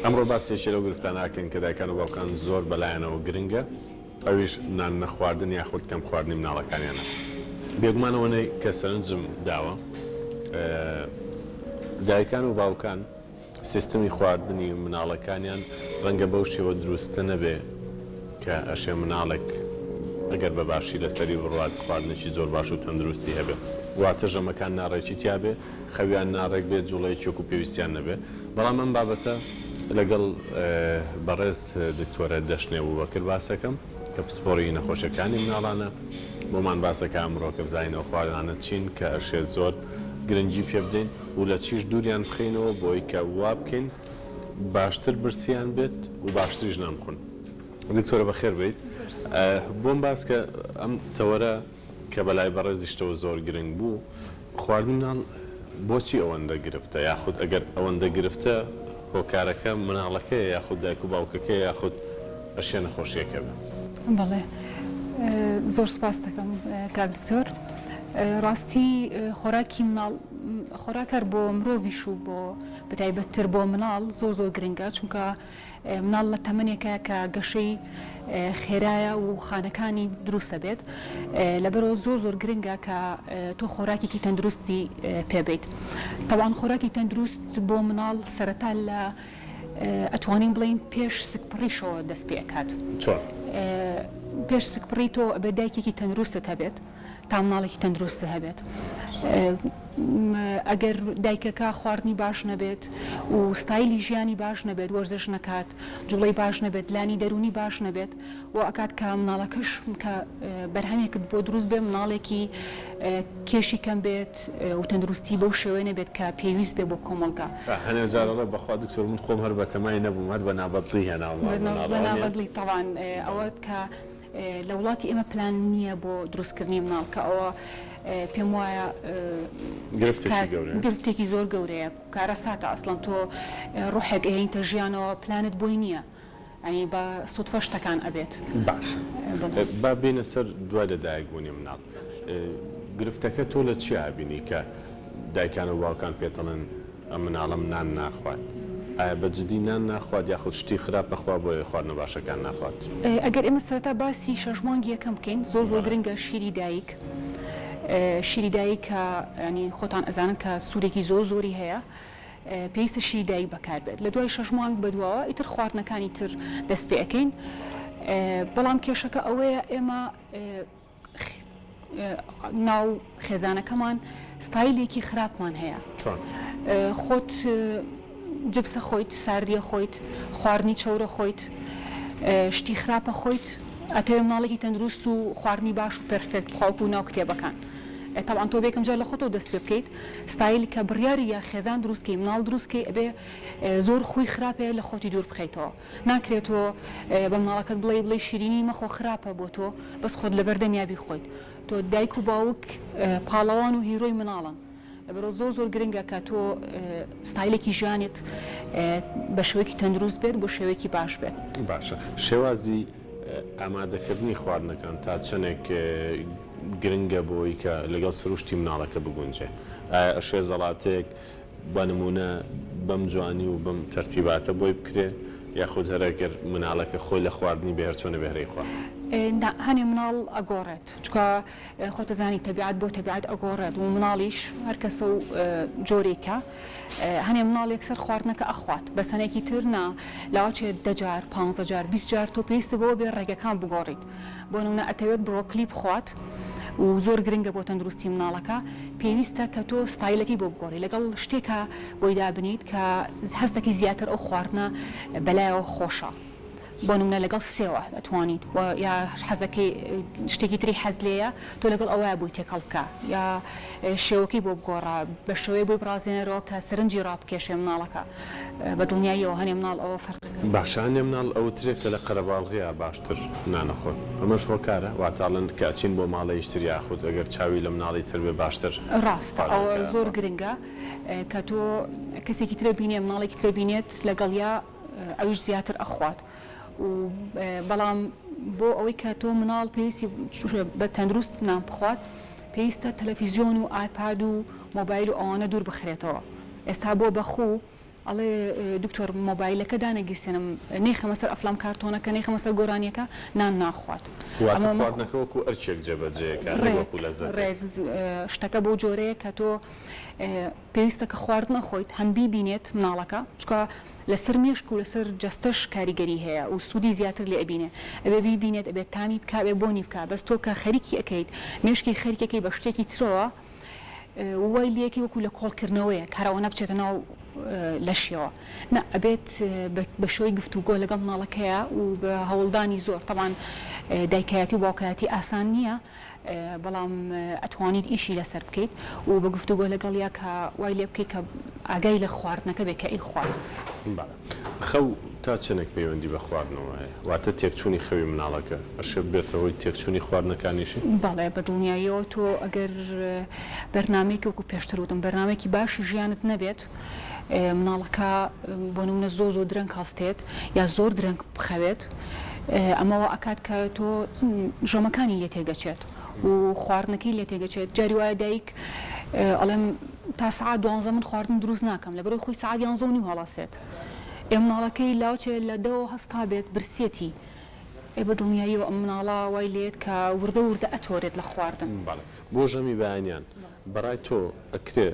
ئەمڕۆ باسی یەکێ لەو گرفتانە ئەکەین کە دایکان و باوکان زۆر بەلایانەوە گرنگە ئەویش نان نەخواردن یاخود کەم خواردنی مناڵەکانیانە. بێگومان ئەوەنەی کە سەرنجم داوە دایکان و باوکان سیستمی خواردنی مناڵەکانیان ڕەنگە بەو شێوە دروستە نەبێ کە ئەشێ مناڵێک ئەگەر بە باشی لەسەری بڕوات خواردنێکی زۆر باش و تەندروستی هەبێ واتە ژەمەکان ناڕێکی تیابێ خەویان ناڕێک بێت جوڵەیەکی وەکو پێویستیان نەبێ بەڵام ئەم بابەتە لەگەڵ بەڕێز دکتۆرە دەشنێ ئەبوبەکر باسەکەم کە پسپۆڕی نەخۆشیەکانی مناڵانە بۆمان باسەکە ئەمڕۆ کە بزانین ئەو خواردنانە چین کە ئەشێت زۆر گرنگی پێ بدەین و لە چیش دووریان بخەینەوە بۆی کە وا بکەین باشتر برسیان بێت و باشتریش نان بخۆن. دکتۆرە بەخێر بێیت. بۆم باس کە ئەم تەوەرە کە بەلای بەڕێزیشتەوە زۆر گرنگ بوو، خواردنی مناڵ بۆچی ئەوەندە گرفتە؟ یاخود ئەگەر ئەوەندە گرفتە هۆکارەکە مناڵەکەیە یاخود دایک و باوکەکەیە یاخود ئەشێ نەخۆشیەکە بێ؟ بەڵێ زۆر سوپاست دەکەم کاک دکتۆر. ڕاستی خۆراکی مناڵ خۆراک هەر بۆ مرۆڤیش و بۆ بەتایبەتتر بۆ مناڵ زۆر زۆر گرنگە چونکە مناڵ لە تەمەنێکە کە گەشەی خێرایە و خانەکانی دروست دەبێت لەبەرەوە زۆر زۆر گرنگە کە تۆ خۆراکێکی تەندروستی پێبیت تەوان خۆراکی تەندروست بۆ مناڵ سەرەتا لە ئەتوانین بڵین پێش سکپڕیشەوە دەست پێ ئەکات چۆن؟ پێش سکپڕی تۆ ئەبێت دایکێکی تەندروستت هەبێت تا مناڵێکی تەندروست هەبێت. ئەگەر دایکەکە خواردنی باش نەبێت و ستایلی ژیانی باش نەبێت، وەرزش نەکات، جوڵەی باش نەبێت، لانی دەروونی باش نەبێت، وا ئەکات کە مناڵەکەش کە بەرهەمێکت بۆ دروست بێ مناڵێکی کێشی کەم بێت و تەندروستی بەو شێوەیە نەبێت کە پێویست بێ بۆ کۆمەڵگا. هەنێ جار ئەڵێ بەخوا دکتۆر من خۆم هەر بەتەمای نەبووم هەر بە نابەدڵی هێناومە مناڵە بە نابەدڵی تەبعەن ئەوە کە لە وڵاتی ئێمە پلان نییە بۆ دروستکردنی مناڵ کە ئەوە پێم وایە گرفتێکی گەورەیە. گرفتێکی زۆر گەورەیە کارەساتە ئەسڵەن تۆ ڕۆحێک ئەهێنیتە ژیانەوە پلانت بۆی نییە یانی بە سوتفە شتەکان ئەبێت. باشە با بێینە سەر دوای لە دایک بوونی مناڵ گرفتەکە تۆ لە چیا ئەبینی کە دایکان و باوکان پێت ئەڵێن ئەم مناڵەم نان ناخوات ئایا بە جدی نان ناخوات یاخود شتی خراپ ئەخوا بۆیە خواردنە باشەکان ناخوات؟ ئەگەر ئێمە سەرەتا باسی شەش مانگی یەکەم بکەین زۆر زۆر گرنگە شیری دایک شیری دایک کە ینی خۆتان ئەزانن کە سوودێکی زۆر زۆری هەیە پێویستە شیری دایک بەکاربێت لە دوای شەش مانگ بەدواوە ئیتر خواردنەکانی تر دەست پێ ئەکەین بەڵام کێشەکە ئەوەیە ئێمە ناو خێزانەکەمان ستایلێکی خراپمان هەیە چۆن؟ خۆت جبسە خۆیت ساردیە خۆیت خواردنی چەورە خۆیت شتی خراپە خۆیت ئەتەوێ مناڵێکی تەندروست و خواردنی باش و perfect بخوا وەکو ناو کتێبەکان تەبعەن تۆ بێکم جار لە خۆتەوە دەست پێ بکەیت ستایل کە بڕیاری یا خێزان دروست کەی مناڵ دروست کەی ئەبێ زۆر خوی خراپ هەیە لە خۆتی دوور بخەیتەوە ناکرێت تۆ بە مناڵەکەت بڵێی بڵێی شیرینی مەخۆ خراپە بۆ تۆ بەس خۆت لەبەردەمیا بیخۆیت تۆ دایک و باوک پاڵەوان و hero ی مناڵن لەبەرئەوە زۆر زۆر گرنگە کە تۆ ستایلێکی ژیانت بە شێوەیەکی تەندروست بێت بۆ شێوەیەکی باش بێت. باشە شێوازی ئامادەکردنی خواردنەکان تا چەنێک گرنگە بۆی کە لەگەڵ سروشتی مناڵەکە بگونجێ؟ ئایا ئەشێ زەڵاتەیەک بە نموونە بەم جوانی و بەم تەرتیباتە بۆی بکرێ یاخود هەر ئەگەر مناڵەکە خۆی لە خواردنی بێ هەر چۆنە بێ هەر ئەیخوا؟ نا هەنێ مناڵ ئەگۆڕێت چونکە خۆت ئەزانی تەبیعەت بۆ تەبیعەت ئەگۆڕێت و مناڵیش هەر کەسە و جۆرێکە هەنێ مناڵ یەکسەر خواردنەکە ئەخوات بەس هەنێکی تر نا لاوەچێ دە جار پانزە جار 20 جار تۆ پێویستە بەوە بێ ڕێگەکان بگۆڕیت بۆ نمونە ئەتەوێت بڕۆکلی بخوات و زۆر گرنگە بۆ تەندروستی مناڵەکە پێویستە کە تۆ ستایلەکەی بۆ بگۆڕی لەگەڵ شتێکا بۆی دابنێیت کە هەست دەکەی زیاتر ئەو خواردنە بەلایەوە خۆشە بۆ نمونە لەگەڵ سێوە ئەتوانیت و یا حەزەکەی شتێکی تری حەز لێیە تۆ لەگەڵ ئەوەیا بۆی تێکەڵ بکە یا شێوەکەی بۆ بگۆڕە بە شێوەیە بۆی بڕازێنەرەوە کە سەرنجی ڕابکێشێ مناڵەکە بە دڵنیاییەوە هەنێ مناڵ ئەوە فەرقەکە. باشە هەنێ مناڵ ئەوترێ کە لە قەرەباڵغیا باشتر نانەخۆن ئەمەش هۆکارە واتە ئەڵێن کە ئەچین بۆ ماڵێیش تر یاخود ئەگەر چاوی لە مناڵی تر بێ باشتر ڕاستە ئەوە خواردنەکە زۆر ئەخوا. گرنگە کە تۆ کەسێکی ترە بینێ مناڵێکی ترە بینێت لەگەڵیا ئەویش زیاتر ئەخوات و بەڵام بۆ ئەوەی کە تۆ مناڵ پێویستی بە تەندروست نان بخوات پێویستە تەلەفیزیۆن و ئایپاد و مۆبایل و ئەوانە دوور بخرێتەوە ئێستا بۆ بە خوو. ئەڵێ دکتۆر مۆبایلەکە دانەگیرسێنم نەیخەمە سەر ئەفلام کارتۆنەکە نەیخەمە سەر گۆرانیەکە نان ناخوات. واتە خواردنەکە وەکو ئەرکێک جێبەجێ کە نەک وەکو لەزەتێک. ڕێک شتەکە بەو جۆرەیە کە تۆ پێویستە کە خواردن ئەخۆیت هەم بیبینێت مناڵەکە چونکە لەسەر مێشک و لەسەر جەستەش کاریگەری هەیە و سوودی زیاتر لێ ئەبینێ ئەبێ بیبینێت ئەبێ تامی بکا ئەبێ بۆنی بکا بەس تۆ کە خەریکی ئەکەیت مێشکی خەریکەکەی بە شتێکی ترەوە و وای لێکەی وەکو لە کۆڵکردنەوەیە کار ئەوەنە بچێتە ناو لەشیەوە نا ئەبێت بە شێوەی گفتوگۆ لەگەڵ مناڵەکەیا و بە هەوڵدانی زۆر تەبعەن دایکایەتی و باوکایەتی ئاسان نییە بەڵام ئەتوانیت ئیشی لەسەر بکەیت و بە گفتوگۆ لەگەڵیا کە وای لێ بکەیت کە ئاگای لە خواردنەکە بێت کە ئەیخوات. بەڵێ. خەو تا چەنێک پەیوەندی بە خواردنەوە هەیە؟ واتە تێکچوونی خەوی مناڵەکە ئەشێ ببێتە هۆی تێکچوونی خواردنەکانیشی؟ بەڵێ بە دڵنیاییەوە تۆ ئەگەر بەرنامەیەکی وەکو پێشتر وتم بەرنامەیەکی باشی ژیانت نەبێت مناڵەکە بۆ نمونە زۆر زۆر درەنگ هەستێت یا زۆر درەنگ بخەوێت ئەمە وا ئەکات کە تۆ ژەمەکانی لێ تێگەچێت و خواردنەکەی لێ تێگەچێت جاری وایە دایک ئەڵێم تا سەعات دوانزە من خواردن دروست ناکەم لەبەرئەوەی خۆی سەعات یانزە و نیو هەڵەسێت ئێ مناڵەکەی لاوچێ لە دەوە هەستا بێت برسیەتی ئێ بە دڵنیاییەوە ئەم مناڵە وای لێت کە وردە وردە ئەتۆرێت لە خواردن. بەڵێ بۆ ژەمی بەیانیان بەڕای تۆ ئەکرێ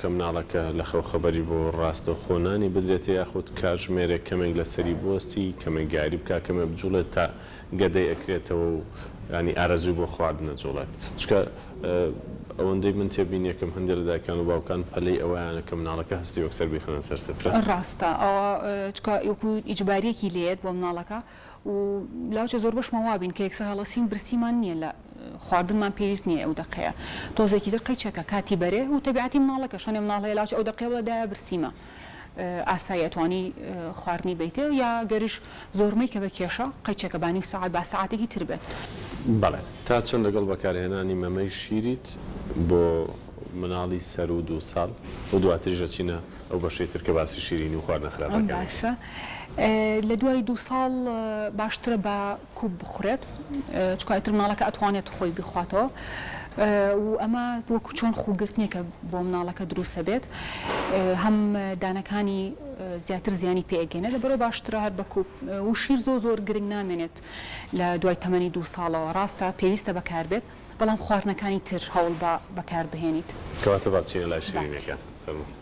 کە مناڵەکە لە خەو خەبەری بۆ ڕاستەوخۆ نانی بدرێتێ یاخود کاتژمێرێک کەمێک لەسەری بوەستی کەمێک یاری بکا کەمێک بجوڵێت تا گەدەی ئەکرێتەوە و یانی ئارەزووی بۆ خواردن ئەجوڵێت چونکە ئەوەندەی من تێبینیەکەم هەندێ لە دایکان و باوکان پەلەی ئەوەیانە کە مناڵەکە هەستی یەکسەر بیخەنە سەر سفرە. ڕاستە ئەوە چونکە وەکو ئیجباریەکی لێیەت بۆ مناڵەکە و لاوچە زۆربەشمان وابین کە یەکسەر هەڵەسین برسیمان نیە لە خواردنمان پێویست نیە ئەو دەقەیە تۆزێکی تر قەیچەکە کاتی بەرێ و تەبیعەتی مناڵەکەش هەنێ مناڵ هەیە لاوچە ئەو دەقەیە بڵێ دایە برسیمە ئاسایی ئەتوانی خواردنی بەیتێ یا گەرش زۆر مەیکە بە کێشە قەیچەکە با نیو سەعات با سەعاتێکی تر بێت. بەڵێ تا چەند لەگەڵ بەکارهێنانی مەمەی شیریت بۆ مناڵی سەروو دووساڵ و دواتریش ئەچینە ئەو بەشەی تر کە باسی شیرینی و خواردنە خراپەکانی. باشە لە دوای دووساڵ باشترە بە کوپ بخورێت چونکە ئیتر مناڵەکە ئەتوانێت خۆی بیخواتەوە و ئەمە وەکو چۆن خووگرتنێکە بۆ مناڵەکە دروست ئەبێت هەم دانەکانی زیاتر زیانی پێ ئەگەێنێت لەبەرئەوە باشترە هەر بە کوپ و شیر زۆر زۆر گرنگ نامێنێت لە دوای تەمەنی دوو ساڵەوە ڕاستە پێویستە بەکاربێت بەڵام خواردنەکانی تر هەوڵ بە بەکار بهێنیت. کەواتە با بچینە لای شیرینیەکان فەرموو.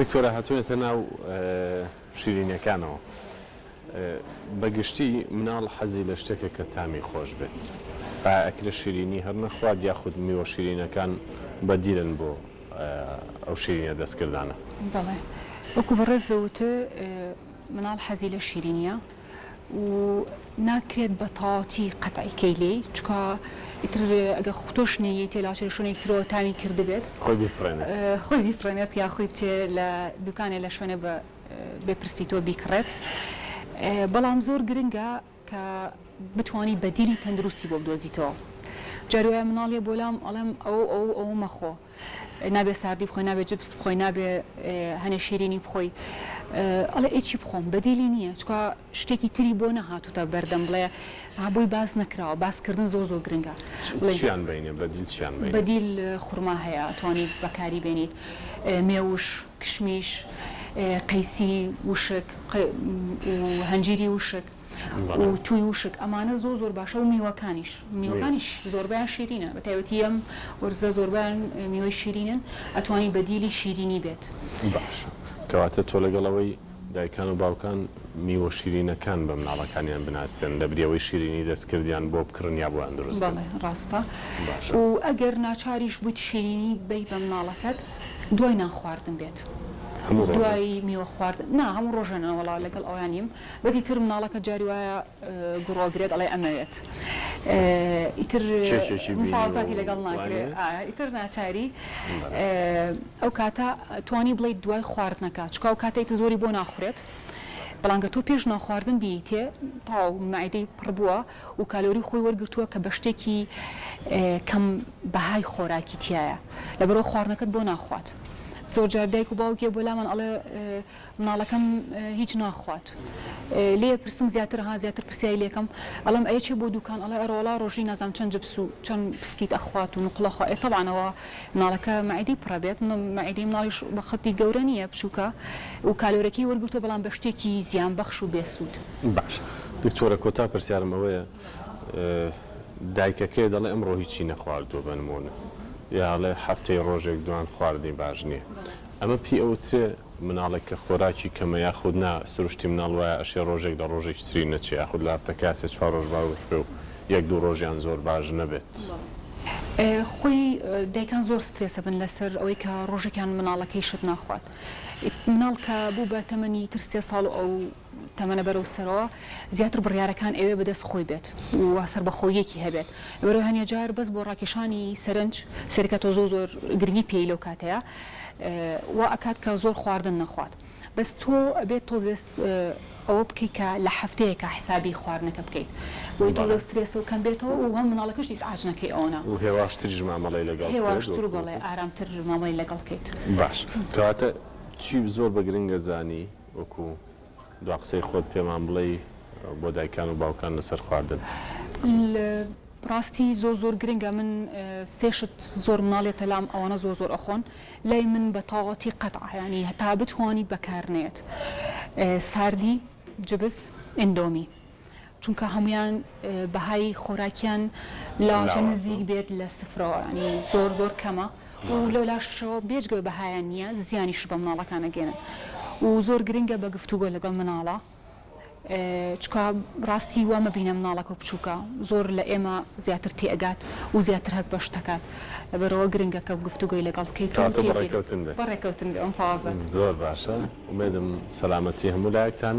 دکتۆرە هاتوونەتە ناو شیرینیەکانەوە بە گشتی مناڵ حەزی لە شتێکە کە تامی خۆش بێت ئایا ئەکرێ شیرینی هەر نەخوات یاخود میوە شیرینەکان بەدیلن بۆ ئەو شیرینیە دەستکردانە؟ بەڵێ وەکو بەڕێز وتت مناڵ حەزی لە شیرینیە و ناکرێت بە تەواوەتی قەتعی کەی لێی چونکە ئیتر ئەگەر تۆش نەیەیتێ لاچێ لە شوێنێکی ترەوە تامی کردبێت خۆی بیفڕێنێت خۆی بیفڕێنێت یا خۆی بچێ لە دوکانێ لە شوێنێ بە بێ پرسی تۆ بیکڕێت بەڵام زۆر گرنگە کە بتوانی بەدیلی تەندروستی بۆ بدۆزیتەوە جاری وایە مناڵیە بۆ لام ئەڵێم ئەوە ئەوە ئەوە مەخۆ نابێ ساردی بخۆی نابێ جپس بخۆی نابێ هەنێ شیرینی بخۆی ئەڵێ ئەی چی بخۆم بەدیلی نییە چکا شتێکی تری بۆ نەهاتوتە بەردەم بڵێ بۆی باس نەکراوە باسکردن زۆر زۆر گرنگە چیان بینێ بەدیل چیان بینێ بەدیل خورما هەیە توانی بەکاری بێنیت مێوش کشمیش قەیسی وشک و هەنجیری وشک و توی وشک ئەمانە زۆر زۆر باشە و میوەکانیش میوەکانیش زۆربەیان شیرینە بە تایبەتی ئەم وەرزە زۆربەیان میوەی شیرینن ئەتوانی بەدیلی شیرینی بێت. باشە کەواتە تۆ لەگەڵ ئەوەی دایکان و باوکان میوە شیرینەکان بە مناڵەکانیان بناسێنن لەبری ئەوەی شیرینی دەستکردیان بۆ بکڕن یا بۆیان دروست بکەن؟ بەڵێ ڕاستە باشە. و ئەگەر ناچاریش بوویت شیرینی بەی بە مناڵەکەت دوای نان خواردن بێت هەموو ڕۆژێک؟ دوای میوە خواردن نا هەموو ڕۆژێ نا وەڵا لەگەڵ ئەویا نیم بەس ئیتر مناڵەکە جاری وایە گوڕۆگرێت ئەڵێ ئەمەوێت ئیتر کێکێکی بینی و مفاوەزاتی لەگەڵ ناکرێ وانیە؟ ئا ئیتر ناچاری بەڵێ. ئەو کاتە توانی بڵێیت دوای خواردنەکە چونکە ئەو کاتە ئیتر زۆری بۆ ناخورێت بەڵام گەر تۆ پێش نان خواردن بیەیتێ تەواو مەعیدەی پڕ بووە و کالۆری خۆی وەرگرتووە کە بە شتێکی کەم بەهای خۆراکی تیایە لەبەرئەوە خواردنەکەت بۆ ناخوات. زۆر جار دایک و باوکێ بۆ لامان ئەڵێ مناڵەکەم هیچ ناخوات لێ پرسم زیاتر ها زیاتر پرسیاری لێکەم ئەڵێم ئەیە چێ بۆ دوکان ئەڵێ ئەرەوەڵا ڕۆژی نازانم چەند جپس و چەند پسکیت ئەخوات و نوقڵە خوا ئێ تەبعەن ئەوە مناڵەکە مەعیدەی پڕە بێت مەعیدەی مناڵیش بە خەتی گەورە نییە بچووکە و کالۆرەکەی وەرگرتووە بەڵام بە شتێکی زیان بەخش و بێ سوود. باشە دکتۆرە کۆتا پرسیارم ئەوەیە دایکەکەی دەڵێ ئەمڕۆ هیچی نەخواردووە بە نموونە یا ئەڵێ هەفتەی ڕۆژێک دوان خواردنی باش نییە ئەمە پێی ئەوترێ مناڵێک کە خۆراکی کەمە یاخود نا سروشتی مناڵ وایە ئەشێ ڕۆژێک لە ڕۆژێکی تری نەچێ یاخود لە هەفتەکە سێ چوار ڕۆژ باش بێ و یەک دوو ڕۆژیان زۆر باش نەبێت. خۆی دایکان زۆر سترێس ئەبن لەسەر ئەوەی کە ڕۆژێکیان مناڵەکەی شت ناخوات مناڵ کە بوو بە تەمەنی تر سێ ساڵ و ئەو تەمەنە بەرەو سەرەوە زیاتر بڕیارەکان ئەوێ بەدەست خۆی بێت و سەربەخۆییەکی هەبێت لەبەرئەوەی هەنێ جار بەس بۆ ڕاکێشانی سەرنج سەیرکە تۆ زۆر زۆر گرنگی پێی لەو کاتەیە وا ئەکات کە زۆر خواردن نەخوات بەس تۆ ئەبێت تۆزێ ئەوە بکەیت کە لە هەفتەیەکا حسابی خواردنەکە بکەیت بۆی تۆ لەو سترێسەوە کەم بێتەوە و هەم مناڵەکەش ئیزعاج نەکەی ئەوەنە و هێواشتریش مامەڵەی لەگەڵ بکەیت هێواشتر و بەڵێ ئارامتر مامەڵەی لەگەڵ بکەیت. باش کەواتە چی زۆر بە گرنگ ئەزانی وەکو دوا قسەی خۆت پێمان بڵێی بۆ دایکان و باوکان لەسەر خواردن؟ ڕاستی زۆر زۆر گرنگە من سێ شت زۆر مناڵ یەتە لام ئەوانە زۆر زۆر ئەخۆن لای من بە تەواوەتی قەتعە یانی هەتا بتوانیت بەکار نەیەت ساردی جبس ئیندۆمی چونکە هەموویان بەهای خۆراکیان لاوازە نزیک بێت لە سفرەوە ینی زۆر زۆر کەمە و لەولاشەوە بێجگە بەهایان نییە زیانیش بە مناڵەکان ئەگەێنن و زۆر گرنگە بە گفتوگۆ لەگەڵ مناڵە چکا ڕاستی وا مەبینە مناڵەکە بچووکە زۆر لە ئێمە زیاتر تێئەگات و زیاتر هەست بە شتەکات لەبەرەوە گرنگە کە گفتوگۆی لەگەڵ بکەیت و کەواتە بەڕێکەوتن بێت بەڕێکەوتن بێ ئەم فازە. زۆر باشە ئومێدم سەلامەتی هەموو لایەکتانە.